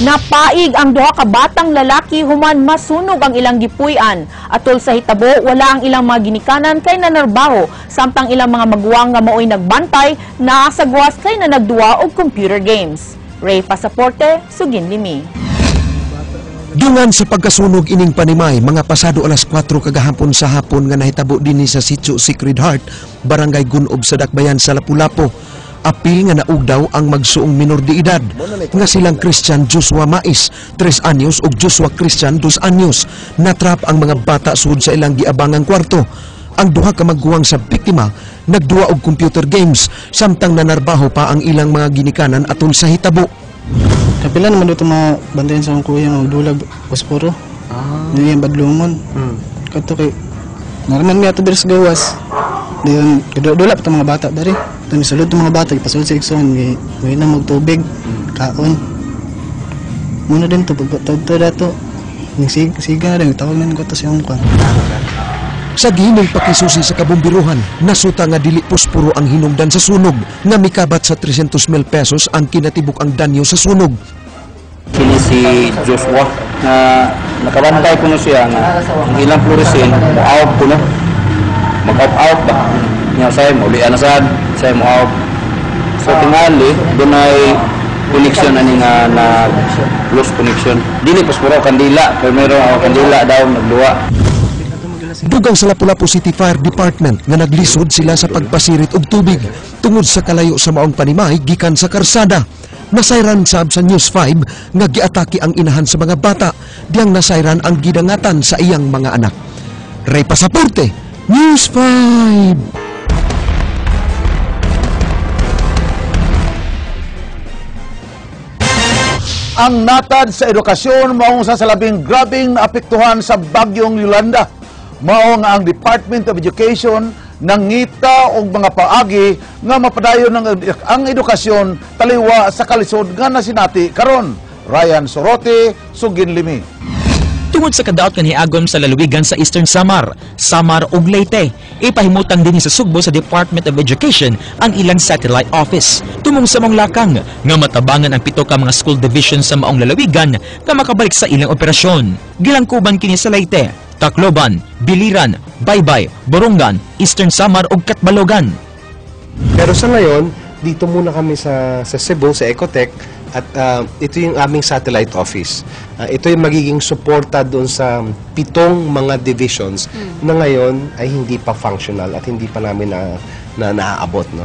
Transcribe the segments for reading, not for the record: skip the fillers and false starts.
Napaig ang duha ka batang lalaki human masunog ang ilang gipuy-an. Atol sa hitabo, wala ang ilang mga ginikanan kay nanarbaho, samtang ilang mga maguwang nga maoy nagbantay naa sa gawas kay nanagduwa og computer games. Ray Pasaporte, Sugin Limi. Dungan sa pagkasunog ining panimay, mga pasado alas 4 kagahapon sa hapon nga nahitabo dinhi sa Sitio Sacred Heart, Barangay Gunob sa Dakbayan sa Lapu-Lapu. Apil nga naugdaw ang magsuong minor de edad nga silang Christian Joshua Mais, 3 anyos, ug Joshua Christian, 2 anyos. Natrap ang mga bata sud sa ilang giabangang kwarto. Ang duha ka magguwang sa biktima nagduwa og computer games samtang nanarbaho pa ang ilang mga ginikanan atol sa hitabo. Kapila naman dito mga bantayan sa akong kuya nga dulag posporo. Ah. Niya badlungon. Kadto kay naraman mi ato diri sa gawas. Dayon dula pa mga bata diri. Tami sulod mga bata, ipasulod sa igsoon, gi may na magtubig, kaon. Muna din to pag to dato. Ning siga na din tawag na ko to sa iyong kwan. Sa gihining pakisusi sa kabumbiruhan, nasuta nga dili posporo ang hinungdan sa sunog nga mikabat sa 300 mil pesos ang kinatibuk ang danyo sa sunog. Kini si Joshua na nakabantay kuno siya nga ang ilang fluorescent mo-out kuno, mag-out ba niya, say mo na sad say mo out. So tingali dunay connection ani nga na loose connection, dili posporo, kandila, pero ang kandila daw nagduwa. Dugang sa Lapu-Lapu City Fire Department nga naglisod sila sa pagpasirit og tubig tungod sa kalayo sa maong panimay gikan sa karsada. Nasayran sab sa News 5 nga giatake ang inahan sa mga bata, diyang nasayran ang gidangatan sa iyang mga anak. Ray Pasaporte, News 5. Ang natad sa edukasyon mao sa labing grabeng naapektuhan sa bagyong Yolanda. Mao nga ang Department of Education nangita og mga paagi nga mapadayon ang edukasyon taliwa sa kalisod nga nasinati karon. Ryan Sorote, Sugin Limi. Tungod sa kadaot nga niagom sa lalawigan sa Eastern Samar, Samar ug Leyte, ipahimutang dinhi sa Sugbo sa Department of Education ang ilang satellite office. Tumong sa maong lakang nga matabangan ang 7 ka mga school division sa maong lalawigan nga makabalik sa ilang operasyon. Gilangkuban kini sa Leyte, Tacloban, Biliran, Baybay, Borongan, Eastern Samar ug Catbalogan. Pero sa ngayon, dito muna kami sa Cebu, sa Ecotech, at ito yung aming satellite office. Ito yung magiging suporta doon sa 7 mga divisions na ngayon ay hindi pa functional at hindi pa namin na naaabot. No?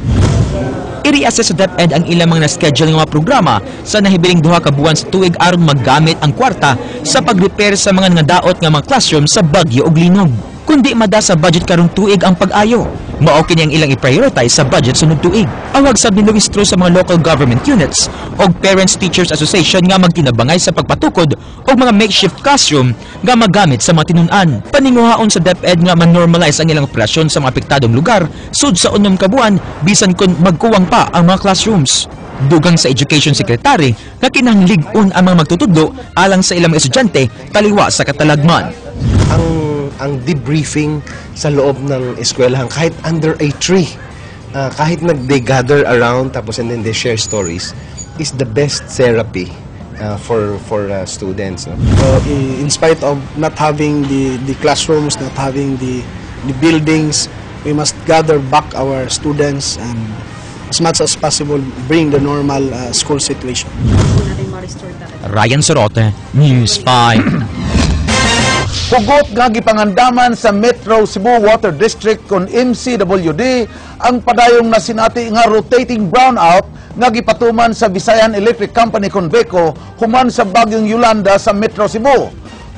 I-reassess sa DepEd ang ilang mga na-schedule nga mga programa sa nahibiling 2 ka buwan sa tuig aron maggamit ang kwarta sa pag-repair sa mga nangadaot nga mga classroom sa bagyo ug linog. Kundi mada sa budget karong tuig ang pag-ayo. Mao kini ang ilang i-prioritize sa budget sunod tuig. Awag sab ni Luistro sa mga local government units og Parents Teachers Association nga magtinabangay sa pagpatukod og mga makeshift classroom nga magamit sa mga tinun-an. Paninguhaon sa DepEd nga ma-normalize ang ilang operasyon sa mga apektadong lugar sud sa 6 ka buwan bisan kun magkuwang pa ang mga classrooms. Dugang sa Education Secretary nga kinahanglig-on ang mga magtutudlo alang sa ilang mga estudyante taliwa sa katalagman. Ang debriefing sa loob ng eskwelahan, kahit under a tree, kahit nag-they gather around tapos and then they share stories, is the best therapy for students. No? In spite of not having the classrooms, not having the buildings, we must gather back our students and as much as possible bring the normal school situation. Ryan Sorote, News 5. Hugot nga gipangandaman sa Metro Cebu Water District kon MCWD ang padayong nasinati nga rotating brownout nga gipatuman sa Visayan Electric Company kon VECO human sa bagyong Yolanda sa Metro Cebu.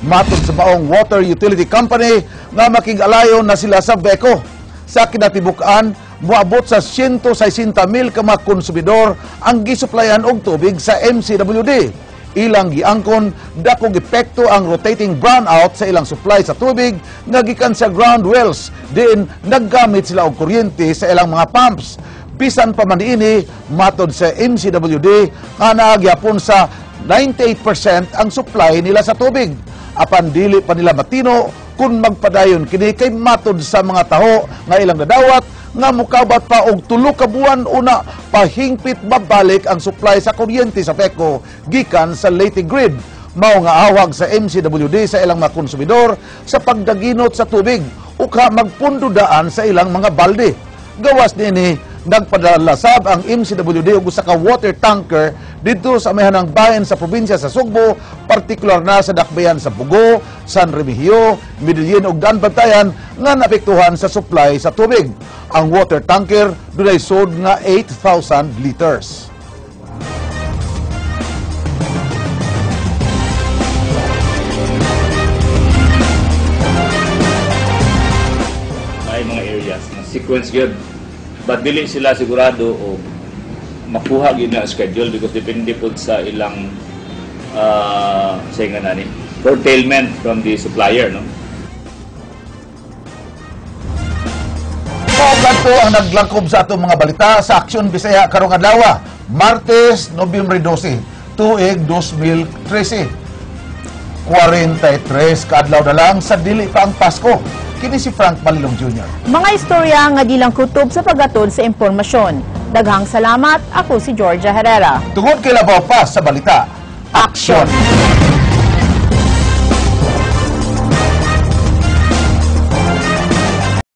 Matod sa maong Water Utility Company nga makig-alayon na sila sa VECO. Sa kinatibuk-an, moabot sa 160,000 ka mga konsumidor ang gisuplayan og tubig sa MCWD. Ilang giangkon dakong epekto ang rotating brownout sa ilang supply sa tubig nga gikan sa ground wells, diin naggamit sila og kuryente sa ilang mga pumps. Bisan pa man niini, matod sa MCWD nga naagyapon sa 98% ang supply nila sa tubig. Apan dili pa nila matino kung magpadayon kini kay matod sa mga taho nga ilang nadawat nga mukabat pa og 3 ka buwan una pahingpit mabalik ang supply sa kuryente sa FECO gikan sa Leyte Grid. Mao nga awag sa MCWD sa ilang mga konsumidor sa pagdaginot sa tubig uka magpundo daan sa ilang mga balde. Gawas niini, nagpadala sab ang MCWD og usa ka water tanker didto sa amihanang bahin sa probinsya sa Sugbo, partikular na sa dakbayan sa Bugo, San Remigio, Medellin ug Daanbantayan nga naapektuhan sa supply sa tubig. Ang water tanker dunay sud nga 8,000 liters. Ay mga areas na sequence gyud, but dili sila sigurado o makuha gyud na schedule because depende pod sa ilang sa nga nani curtailment from the supplier, no? Mao kadto ang naglangkob sa atong mga balita sa Aksyon Bisaya karong adlaw, Martes, Nobyembre 12, tuig 2013. 43 kaadlaw na lang sa dili pa ang Pasko. Kini si Frank Malilong Jr. Mga istorya nga di lang kutob sa paghatod sa impormasyon. Daghang salamat. Ako si Georgia Herrera. Tungod kay labaw pa sa balita, Aksyon! Aksyon!